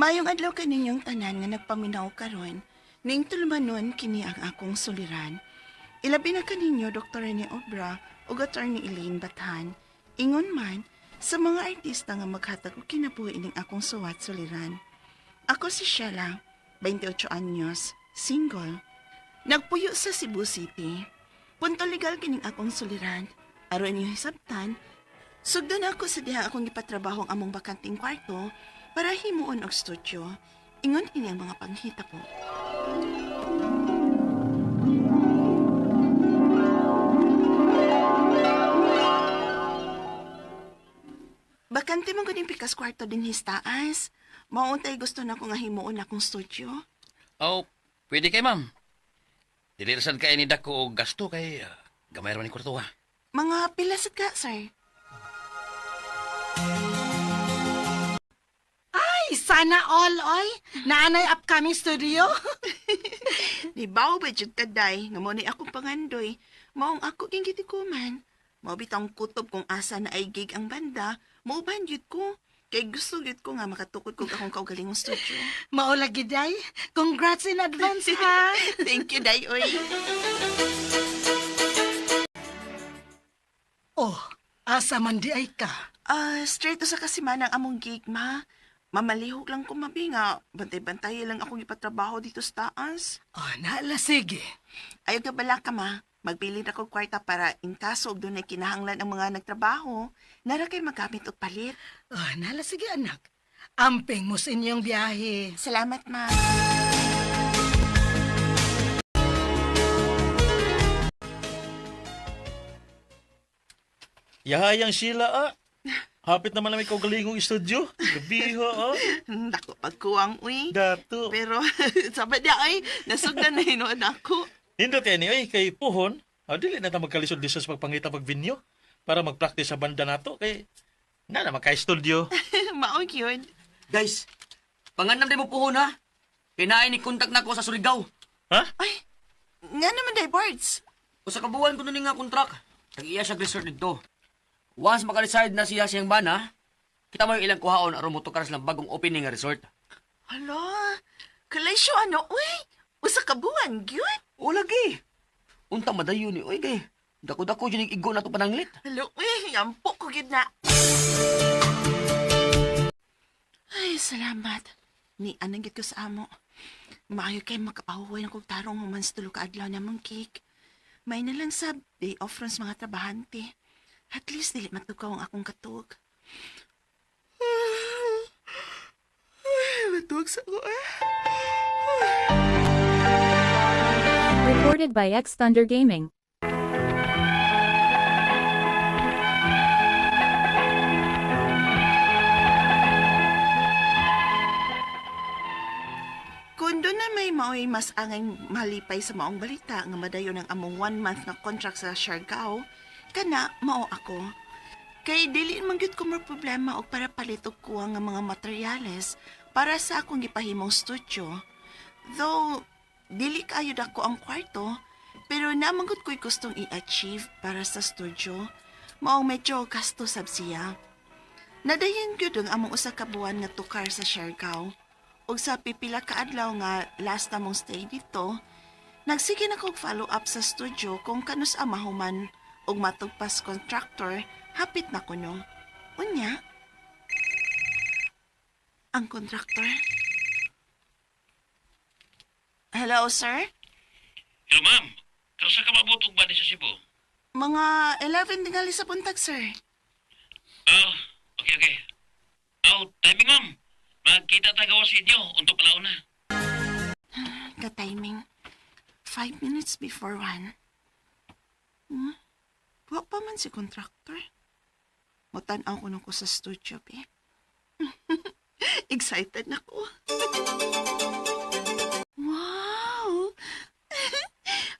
Mayong adlaw kaninyong tanan nga nagpaminaw karon, ning tulumanon kini ang akong suliran. Ilabi na kaninyo Dr. Rene Obra ug Attorney Elaine Bathan. Ingon man sa mga artista nga maghatag og kinabuhi ining akong suwat suliran. Ako si Sheila, 28 anyos, single. Nagpuyo sa Cebu City. Punto legal kining akong suliran. Aron inyong hisabtan, sugdon ako sa diha akong gipatrabaho ang among bakanting kwarto para himuon og studio. Ingon kini ang mga panghita po. Bakante man kuning pikas kwarto din taas. Mauntay gusto na ko nga himuon akong studio. Oh, pwede kay ma'am. Dili ra sad kay ni dako og gasto kay gamay ra man ni kwarto ha. Mga pila sad ka, sir? Ay, sana all, oy. Naanay upcoming studio. Ni bawo ba jud kaday nga mo ni akong pangandoy. Maong ako ging gitikuman. Mao bitang kutob kung asa na ay gig ang banda, mauban jud ko. Kay gusto gyud ko nga makatukod kog akong kaugalingong studio. Maula giday. Congrats in advance, ha? Thank you, day oy. Oh, asa man di ay ka. Ah, straight to sa kasimana ang among gig, ma. Mamalihok lang ko mabi nga. Bantay-bantay lang akong ipatrabaho dito sa taas. Oh, naala, sige. Ayaw ka bala ka, ma. Magbilin ako kwarta para in kaso og dunay kinahanglan ang mga nagtrabaho, nara kay magamit og palit. Oh, naala, sige, anak. Amping mo sa inyong biyahe. Salamat, ma. Yahayang Sheila, ah. Hapit naman namin kaugalingong studio. Gabi ho, ah. Dako pagkuwang, uy. Dato. Pero, sabi niya, ay, nasugdan na hinuon ako. Hindot yan, oy, kay Puhon, dili na ta magkalisod-lisod sa pagpangita pag venue para mag-practice sa banda nato kay na naman kay studio. Maog yun. Guys, pangandam din mo puhon ha. Kinain ni kontak na ko sa Surigao. Ha? Ay, nga naman, day birds. Usa ka buwan ko nun nga kontrak. Tag-iya siya resort dito. Once maka-decide na siya siyang bana, kita mo yung ilang kuhaon aron motukar silang bagong opening nga resort. Hala, kalaysyo ano, uy. Usa ka buwan, gyud. O lagi. Unta madayon ni oy kay. Dako-dako jud igo na to pananglit. Hala, uy, yampo ko gyud na. Ay, salamat. Ni anang gyud ko sa amo. Maayo kay makapahuway ng kog tarong human sa tulo ka adlaw namang cake. May na lang sa day off ron sa mga trabahante. At least dili matukaw ang akong katug. Ay, matug sa ko eh. Recorded by X Thunder Gaming. Kung doon na may maoy mas angay malipay sa maong balita nga madayon ang among 1 month nga contract sa Siargao, kana mao ako. Kay dili man gyud ko problema og para palit og kuha nga mga materyales para sa akong gipahimong studio. Though dili kaayo dako ang kwarto, pero namanggod ko'y gustong i-achieve para sa studio, maong medyo gasto sab siya. Nadayon gyud ang among usa ka buwan nga tukar sa Siargao. Ug sa pipila ka adlaw nga last na mong stay dito, nagsige na kog follow up sa studio kung kanus amahuman ug matugpas contractor hapit na kuno. Unya, ang contractor. Hello, sir? Hello ma'am. Karusa ka maabot og bani sa Cebu? Mga 11 tingali sa buntag, sir. Oh, okay okay. Oh, timing ma'am. Magkita ta gawas inyo unto palauna. Ka-timing. 1:05. Wa pa man si contractor. Matan-aw ko nung ko sa studio, be. Excited na ko. Wow!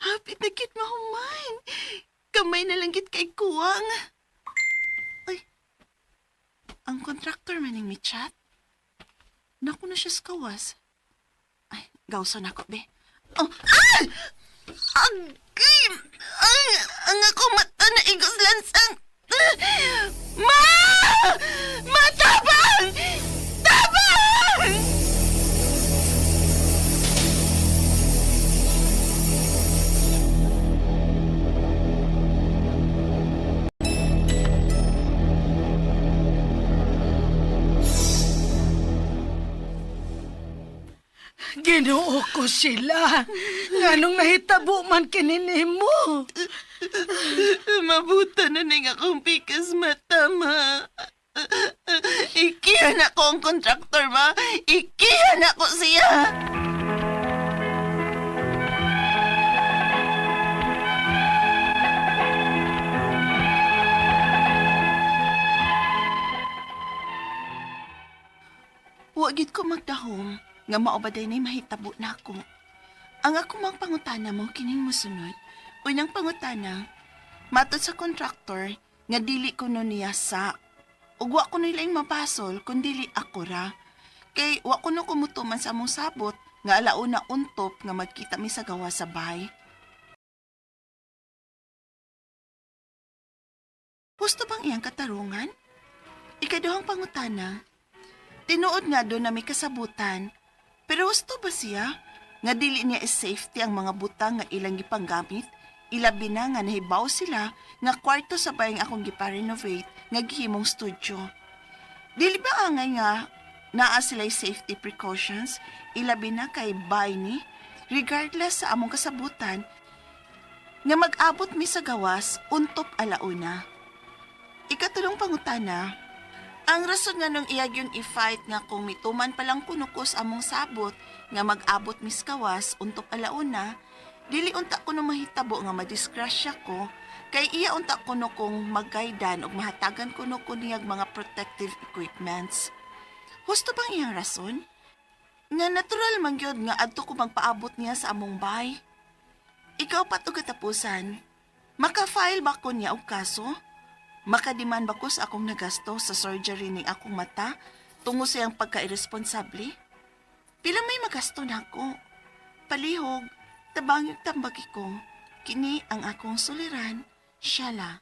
Hapit na kit mahuman. Kamay na lang kit kay kuwang. Ay, ang contractor maning mi chat. Naku na siya sa kawas. Ay, gawson ako, be. Oh, ah! Agay! Ay, ang ako mata na igos lansang. Ma! Matabang! Tabang! Ginoo ko sila. Nganong nahitabo man kini nimo? Mabuta na ning akong pikas mata, ma. Ikihan ako ang kontraktor, ma. Ikihan ako siya. Wa gid ko magdahom nga mao ba day mahitabo na ako. Ang ako mang pangutana mo kining mosunod. Unang pangutana, matod sa kontraktor nga dili ko no niya sa. Ug wa ko nila mabasol kun dili ako ra. Kay wa ko no kumutuman sa among sabot nga alauna untop nga magkita mi sa gawa sa bahay. Gusto bang iyang katarungan? Ikaduhang pangutana, tinuod nga doon na may kasabutan. Pero gusto ba siya? Nga dili niya is-safety ang mga butang nga ilang gipanggamit? Ilabi na nga nahibaw sila nga kwarto sa bayang akong gipa-renovate nga gihimong studio. Dili ba angay nga naa sila'y safety precautions? Ilabi na kay bay ni, regardless sa among kasabutan, nga mag-abot mi sa gawas untop alauna. Ikatulong pangutana, ang rason nga nung iyag yung i-fight nga kung mituman palang kunukos among sabot nga mag-abot mis kawas untop alauna, dili unta ko no mahitabo nga madisgrasya ko, kay iya unta ko no kong maggaidan ug mahatagan ko no ko niyag mga protective equipments. Husto bang iyang rason? Nga natural man gyud nga adto ko magpaabot niya sa among bay. Ikaw pat og katapusan, maka-file ba ko niya og kaso? Makadiman ba ko sa akong nagasto sa surgery ning akong mata tungo sa iyang pagka-irresponsable? Pila may magasto na ako. Palihog, tabangig tambagi ko. Kini ang akong suliran, Shala.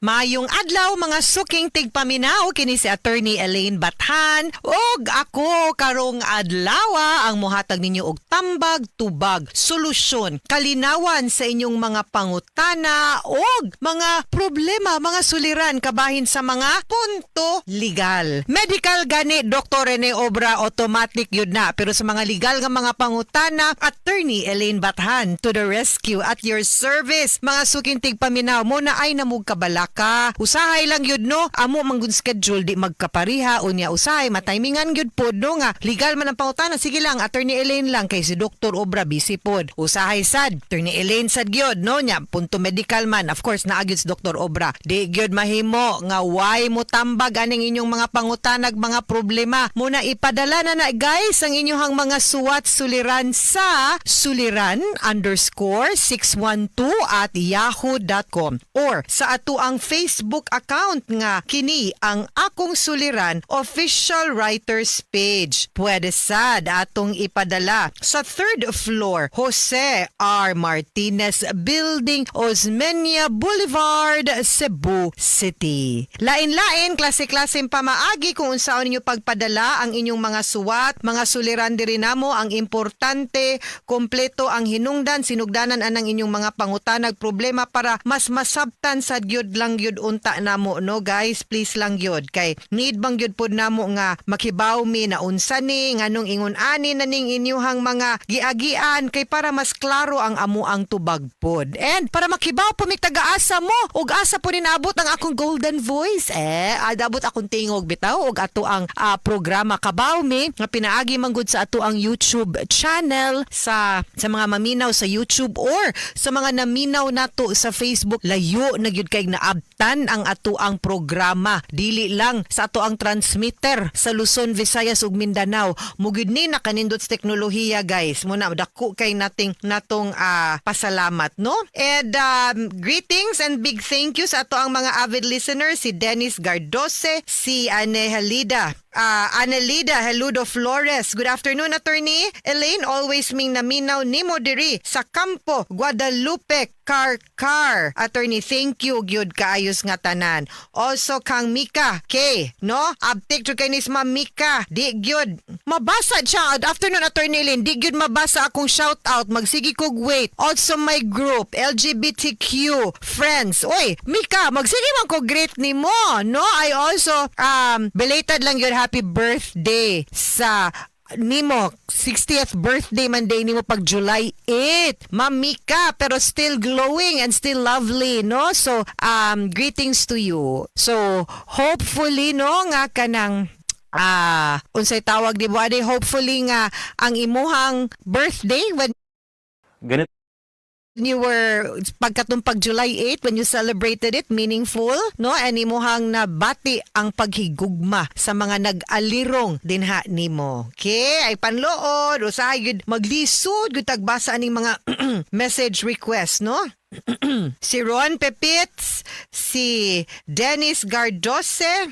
Mayong adlaw mga suking tigpaminaw kini si Attorney Elaine Bathan ug ako karong adlawa ang mohatag ninyo og tambag tubag solusyon kalinawan sa inyong mga pangutana ug mga problema, mga suliran kabahin sa mga punto legal. Medical gani Dr. Rene Obra automatic yun na, pero sa mga legal nga mga pangutana, Attorney Elaine Bathan to the rescue, at your service mga suking tigpaminaw. Mo na ay namug kabalaka, usahay lang yun no, amo man gud schedule di magkapariha, unya usahay matimingan gyud pod no, nga legal man ang pangutana, sige lang Attorney Elaine lang kay si Dr. Obra busy pod. Usahay sad Attorney Elaine sad gyud no, nya punto medical man, of course naa gyud si Dr. Obra. Di gyud mahimo nga why mo tambag aning inyong mga pangutanag, mga problema. Muna ipadala na na guys ang inyong mga suwat suliran sa suliran_612@yahoo.com or sa ato ang Facebook account nga kini ang akong suliran official writers page. Pwede sad atong ipadala sa third floor, Jose R. Martinez Building, Osmeña Boulevard, Cebu City. Lain-lain, klase-klaseng pamaagi kung unsaon ninyo pagpadala ang inyong mga suwat, mga suliran diri namo. Ang importante, kompleto ang hinungdan, sinugdanan anang inyong mga pangutanag problema para mas masabtan sa gyud lang gyud unta namo no guys, please lang gyud kay need bang gyud pod namo nga makibaw mi na unsa ni nganong ingon ani na ning inyuhang mga giagian kay para mas klaro ang amo ang tubag pod. And para makibaw po mi taga-asa mo ug asa po ninabot ang akong golden voice, adabot akong tingog bitaw ug ato ang programa kabaw mi nga pinaagi man gud sa ato ang YouTube channel sa mga maminaw sa YouTube or sa mga naminaw nato sa Facebook, layo na gyud kay naabtan ang ato ang programa, dili lang sa ato ang transmitter sa Luzon, Visayas ug Mindanao. Mugid ni nakanindot sa teknolohiya guys, muna dako kay nating natong pasalamat no. And greetings and big thank you sa ato ang mga avid listeners, si Dennis Gardose, si Anehalida Anelida Heludo Flores. Good afternoon, Attorney Elaine. Always ming naminaw nimo diri sa Campo Guadalupe, Carcar. Attorney, thank you gyud kaayos nga tanan. Also kang Mika K, no? Abtik jud kay ni Ma'am Mika. Di gyud mabasa siya. Good afternoon, Attorney Elaine. Di gyud mabasa akong shout out. Magsige kog wait. Also my group LGBTQ friends. Oy, Mika, magsige man ko greet nimo, no? I also belated lang gyud happy birthday sa nimo 60th birthday man day nimo pag July 8. Ma'am Mika, pero still glowing and still lovely, no? So greetings to you. So hopefully, no, nga kanang unsay tawag di ba, hopefully nga ang imuhang birthday when Ganito you were pagkatong pag July 8 when you celebrated it, meaningful, no, and imuhang nabati ang paghigugma sa mga nag-alirong dinha nimo. Okay, ay panlood usahay gyud maglisod gyud tagbasa aning mga message request, no? Si Ron Pepitz, si Dennis Gardose,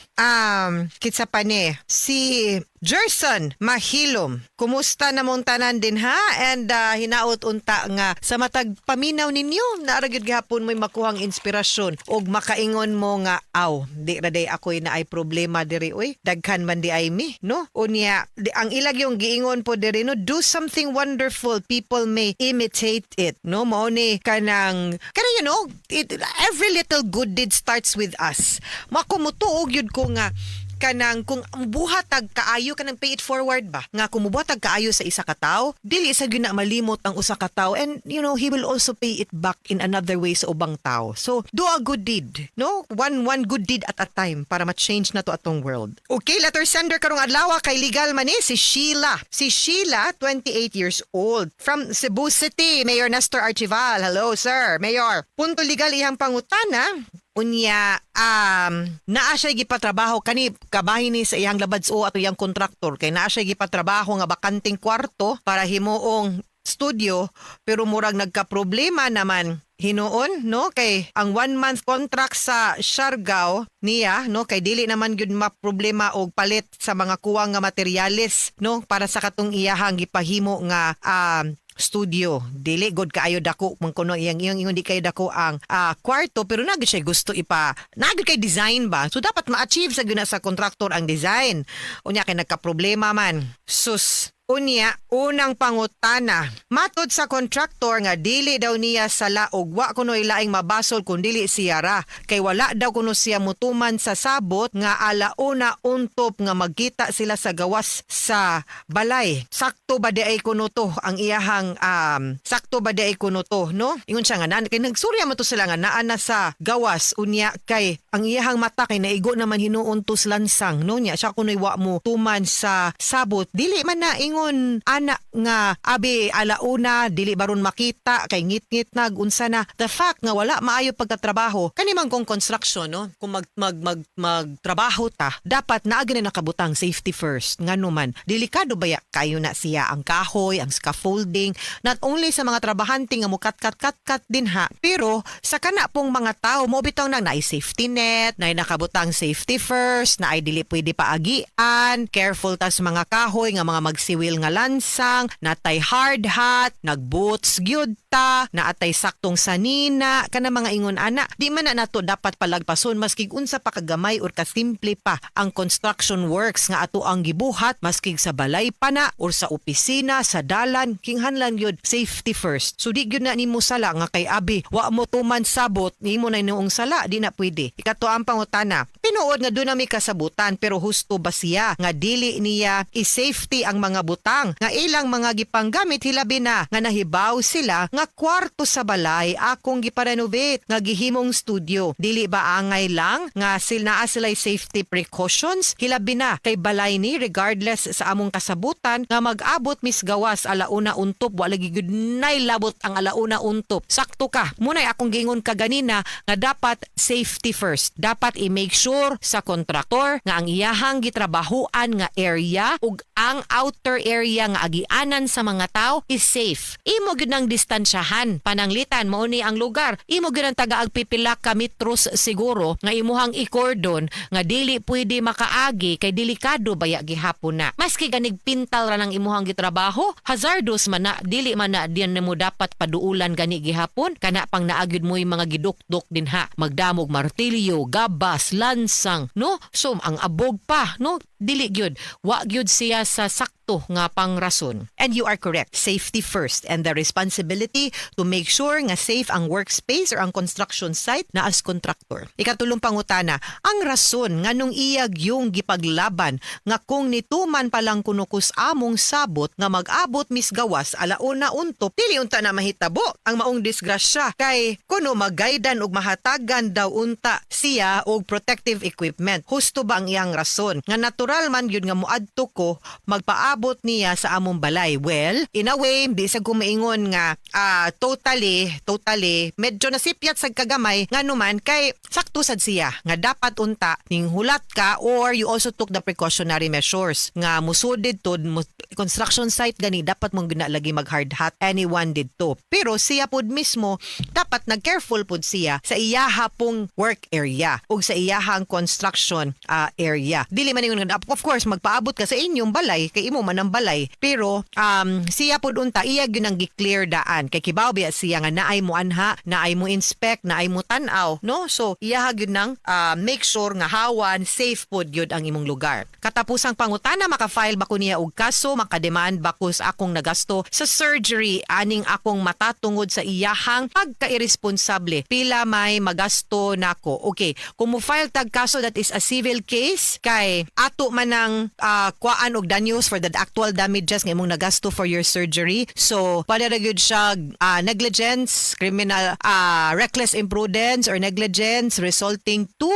kitsa pa ni, si Gerson Mahilom. Kumusta namong tanan din ha? And hinaot unta nga sa matag paminaw ninyo, naa ra gyud gihapon mo'y makuhang inspirasyon og makaingon mo nga aw, di ra day ako'y naay problema diri oy. Daghan man di ay mi, no? Unya, di, ang ilag yung giingon po diri, no, do something wonderful, people may imitate it, no? Mao ni kanang kanang every little good deed starts with us. Makumutuog yun ko nga kanang kung buhat tag kaayo, kanang pay it forward ba, nga kung mubuhat tag kaayo sa isa ka tawo, dili sa gyud na malimot ang usa ka tawo, and he will also pay it back in another way sa ubang tao. So do a good deed, no, one good deed at a time para ma-change na to atong world. Okay, letter sender karong adlaw kay legal man ni si Sheila. Si Sheila, 28 years old, from Cebu City. Mayor Nestor Archival, hello sir mayor. Punto legal iyang pangutana. Unya, naa siya gipatrabaho kani, kabahin ni sa iyang labads o ato iyang kontraktor, kay naa siya gipatrabaho nga bakanting kwarto para himuong studio, pero murag nagka-problema naman hinuon, no, kay ang 1 month contract sa Siargao niya, no, kay dili naman gyud maproblema og palit sa mga kuwang nga materyales, no, para sa katong iyahang gipahimo nga studio. Dili god kaayo dako man kuno iyang iyang ingon, di kayo dako ang kwarto, pero naa gyud siya gusto ipa naa gyud kay design ba, so dapat ma-achieve sa gyud na sa kontraktor ang design. Unya kay nagka-problema man sus. Unya, unang pangutana. Matod sa kontraktor nga dili daw niya sala og wa kuno ilaing mabasol kun dili siya ra. Kay wala daw kuno siya mutuman sa sabot nga alauna untop nga magkita sila sa gawas sa balay. Sakto ba di ay kuno to ang iyahang sakto ba di ay kuno to, no? Ingon siya nga nan kay nagsurya man to sila nga naa na sa gawas, unya kay ang iyahang mata kay naigo naman hinuon to sa lansang, no? Nya siya kuno'y wa mo tuman sa sabot. Dili man na ingon ana nga abi alauna dili baron makita kay ngit-ngit nag unsa na. The fact nga wala maayo pagkatrabaho kani man kung construction, no, kung mag mag mag magtrabaho ta, dapat naa na nakabutang safety first, ngano man delikado baya kayo na siya ang kahoy, ang scaffolding, not only sa mga trabahante nga mukat kat kat kat din ha, pero sa kana pong mga tao mo bitaw nang naay safety net, naay nakabutang safety first, naay dili pwede paagian, careful tas mga kahoy nga mga magsiwil nga lansang, natay hard hat, nagboots gyud ta, naatay saktong sanina, kana mga ingon ana. Di man na nato dapat palagpason maski unsa pa kagamay or kasimple pa ang construction works nga ato ang gibuhat, maski sa balay pa na or sa opisina, sa dalan, kinahanglan gyud safety first. So di gyud na nimo sala nga kay abi wa mo tuman sabot, nimo na noong sala, di na pwede. Ikato ang pangutana. Tinuod nga doon na may kasabutan, pero husto ba siya nga dili niya i-safety ang mga butang nga ilang mga gipanggamit, hilabi na nga nahibaw sila nga kwarto sa balay akong giparenovate nga gihimong studio? Dili ba angay lang nga sil naa sila'y safety precautions, hilabi na kay balay ni, regardless sa among kasabutan nga mag-abot mis gawas alauna untop? Wala gid nay labot ang alauna untop. Sakto ka muna'y akong giingon kaganina nga dapat safety first. Dapat i-make sure sa kontraktor nga ang iyahang gitrabahuan nga area ug ang outer area nga agianan sa mga tao is safe. Imo gyud nang distansyahan. Pananglitan mao ni ang lugar. Imo gyud ang tagaag pipila ka metros siguro nga imuhang i-cordon nga dili pwede makaagi kay delikado baya gihapon na. Maski ganig pintal ra nang imuhang gitrabaho, hazardous man na, dili man na diyan nimo dapat paduulan gani gihapon, kana pang naagyud mo yung mga gidukdok din ha. Magdamog martilyo, gabas, lansang, no? So ang abog pa, no? Dili gyud, wa gyud siya sa sakto nga pangrason. And you are correct. Safety first and the responsibility to make sure nga safe ang workspace or ang construction site na as contractor. Ikatulong pangutana, ang rason nganong iyag yung gipaglaban nga kung nituman pa lang kuno kus among sabot nga mag-abot misgawas alauna unto, dili unta na mahitabo ang maong disgrasya kay kuno magaydan og mahatagan daw unta siya og protective equipment. Husto ba ang iyang rason? Nga natural man yun nga muadto ko magpaabot niya sa among balay. Well, in a way, di sa kumaingon nga totally, totally, medyo nasipyat sa kagamay nga numan kay sakto sad siya nga dapat unta ning hulat ka or you also took the precautionary measures nga musud didto construction site gani dapat mong gina lagi mag hard hat anyone didto. Pero siya pod mismo dapat nag-careful pod siya sa iyaha pong work area ug sa iyahang construction area. Dili man ingon nga of course magpaabot ka sa inyong balay kay imo man ang balay, pero siya pod unta iya gyud ang gi-clear daan kay kibaw biya siya nga naay mo anha, naay mo inspect, naay mo tan-aw, no? So iyaha gyud nang make sure nga hawan safe pod gyud ang imong lugar. Katapusang pangutana, maka-file ba ko niya og kaso, makademand ba ko sa akong nagasto sa surgery aning akong mata tungod sa iyahang pagka-irresponsable? Pila may magasto nako? Okay, kung mo file tag kaso, that is a civil case kay ato man ang kuhaan og danyos for the actual damages nga imong nagasto for your surgery. So pwede ra gyud siya negligence, criminal reckless imprudence or negligence resulting to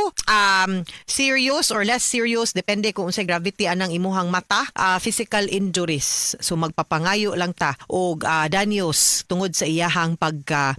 serious or less serious, depende kung unsay gravity anang imuhang mata, physical injuries. So magpapangayo lang ta og danyos tungod sa iyahang pagka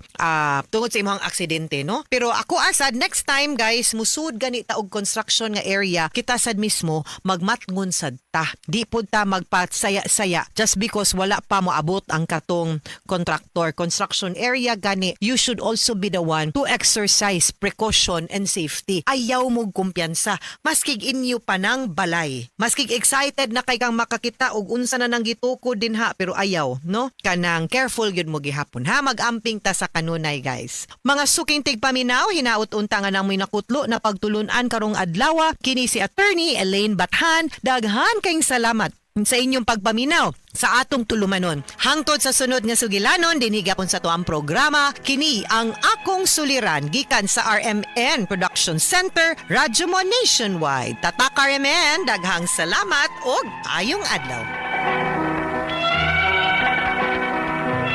tungod sa imong aksidente, no? Pero ako asad, next time guys, musud gani ta og construction nga area, kita sad mismo magmatngon sad ta. Di pud ta magpasaya-saya just because wala pa moabot ang katong contractor. Construction area gani, you should also be the one to exercise precaution and safety. Ayaw mo kumpiyansa maskig inyo pa ng balay, maskig excited na kay kang makakita og unsa na nang gitukod dinha, pero ayaw, no? Kanang careful gyud mo gihapon ha. Magamping ta sa kanunay, guys. Mga suking tigpaminaw, hinaut unta nga namoy nakutlo na pagtulunan karong adlaw. Kini si Attorney Elaine Bathan. Daghan kayong salamat sa inyong pagpaminaw sa atong tulumanon. Hangtod sa sunod nga sugilanon, dinhi gapon sa tuang programa, kini ang Akong Suliran gikan sa RMN Production Center, Radyo Mo Nationwide. Tatak RMN, daghang salamat og ayong adlaw.